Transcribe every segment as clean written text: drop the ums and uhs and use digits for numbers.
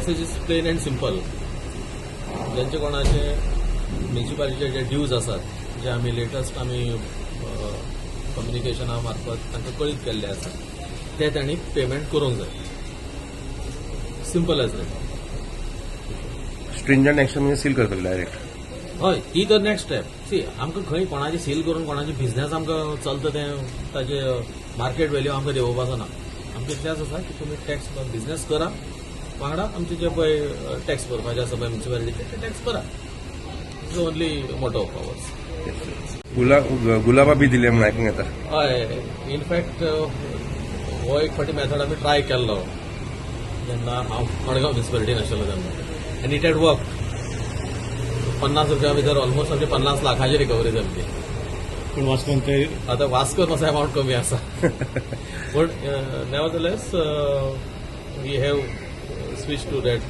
Message is plain and simple. ज्यांचे कोणाचे म्युनिसिपालिटीचे जे dues आसात, जे आमी लेटस्ट आमी कम्युनिकेशना मार्फत तांकां कळीत केल्ले आसा, ते तांणी पेमेंट करूंक जाय. Simple as that. Stringent action म्हणजे सील करतले डायरेक्ट? हय, ती तर नेक्स्ट स्टेप. सी, आमकां खंय कोणाचे सील करून कोणाचे बिझनेस आमकां चलता तें ताजे मार्केट व्हॅल्यू आमकां देंवोवपाचो ना. आमचें इतलेंच आसा की तुमी टॅक्स बिझनेस करा, वांगडा आमचे जे पळय टॅक्स भरपाचे आसा पळय म्युनिसिपालिटीचे, ते टॅक्स भरा. Is only motto of ours. Gulaba बी दिले म्हणून आयकूंक येता. हय, इनफॅक्ट हो एक फावटी मेथड आमी ट्राय केल्लो जेन्ना हांव मडगांव म्युनिसिपालिटीन आशिल्लो तेन्ना, आनी it had work. 50 रुपया भितर ऑलमोस्ट आमची 50 लाखाची रिकवरी जाल्ली. पूण वास्कोन ते आतां वास्कोन मातसो अमावंट कमी आसा, पूण nevertheless we have switch to that.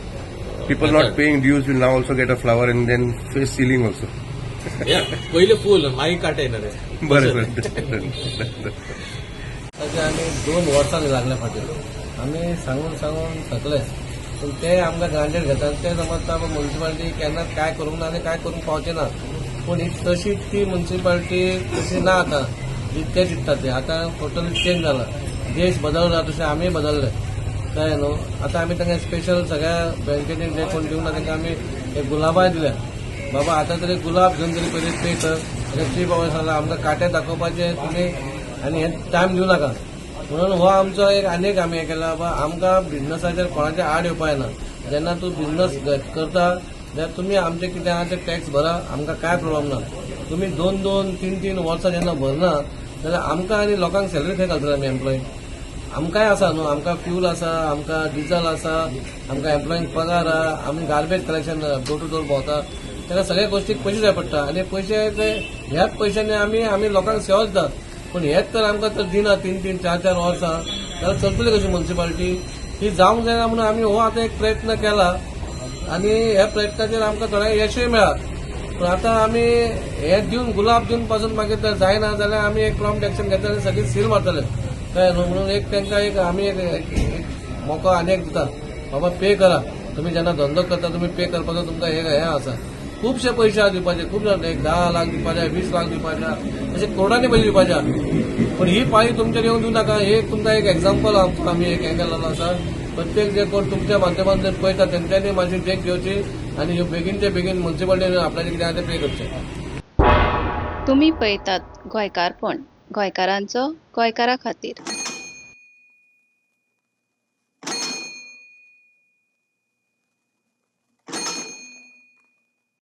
People not paying dues will now also get a flower and then face sealing also. पयले फूल, मागीर कांटे येणार. बरें. ताचे आमी 2 वर्सां लागले फाटीं. आमी सांगून सांगून थकले, पूण ते आमकां ग्रांटेड घेतात. ते समजता म्युनिसिपालिटी केन्नाच कांय करूंक ना आनी कांय करूंक पावचे ना. पूण ही तशी ती म्युनिसिपालिटी तशी ना आतां जितके चिंत्ता ते. आतां टोटली चेंज जाला. देश बदलला तशें आमी बदलले, कळ्ळें न्हू? आतां आमी तांकां स्पेशल सगळ्या बँकेनी जे कोण दिवंक ना तांकां आमी एक गुलाबाय दिल्या. बाबा, आतां तरी गुलाब घेवन तरी पयलीं पे कर. चीफ ऑफिसर सांगला आमकां कांटे दाखोवपाचे तुमी आनी हे टायम दिवं नाका म्हणून. हो आमचो एक आनीक आमी हें केला, बाबा, आमकां बिझनसाचेर कोणाचे आड येवपा येना. जेन्ना तूं बिझनस करता जाल्यार तुमी आमचे कितें आहा ते टॅक्स भरा, आमकां कांय प्रॉब्लम ना. तुमी दोन दोन तीन तीन वर्सां जेन्ना भरना जाल्यार आमकां आनी लोकांक सॅलरी खंय घालतले आमी? एम्प्लॉय आमकांय आसा न्हू. आमकां फ्यूल आसा, आमकां डिजल आसा, आमकां एम्प्लॉईंक पगार आहा, आमी garbage collection door to door भोंवता. ताका सगळ्या गोश्टीक पयशे जाय पडटा आनी पयशे ते ह्याच पयशांनी आमी लोकांक सेवा दितात. पूण हेच तर आमकां तर दिना तीन तीन चार चार वर्सां जाल्यार चलतली कशी म्युनिसिपालिटी? ही जावंक जायना म्हणून आमी हो आतां एक प्रयत्न केला आनी ह्या प्रयत्नाचेर आमकां थोडें यशूय मेळ्ळा. पूण आतां आमी हे दिवन, गुलाब दिवन पासून मागीर तर जायना जाल्यार आमी एक प्रॉम्प्ट एक्शन घेतले आनी सगळी सील मारतले, कळ्ळें न्हू? म्हणून एक तांकां एक आमी एक मोको आनी एक दिता, बाबा, पे करा. तुमी जेन्ना धंदो करता, तुमी पे करपाचो तुमकां हे हें आसा. खुबशे पयशे आहा दिवपाचे, खूब जाण एक 10 लाख दिवपाचे, 20 लाख दिवपाचे, अशे करोडांनी पयशे दिवपाचे आहा. पूण ही पाळी तुमचेर येवन दिवं नाका. हे एक तुमकां एक एग्जाम्पल आमचो आमी एक हें केल्लो आसा. प्रत्येक जे कोण तुमच्या माध्यमांतल्यान पळयता तेंच्यांनी मातशी देख घेवची आनी ह्यो बेगीनचे बेगीन म्युनिसिपालिटीन आपल्याचे कितें आहा तें पे करचें. तुमी पळयतात गोंयकारपण, गोंयकारांचो गोंयकारा खातीर.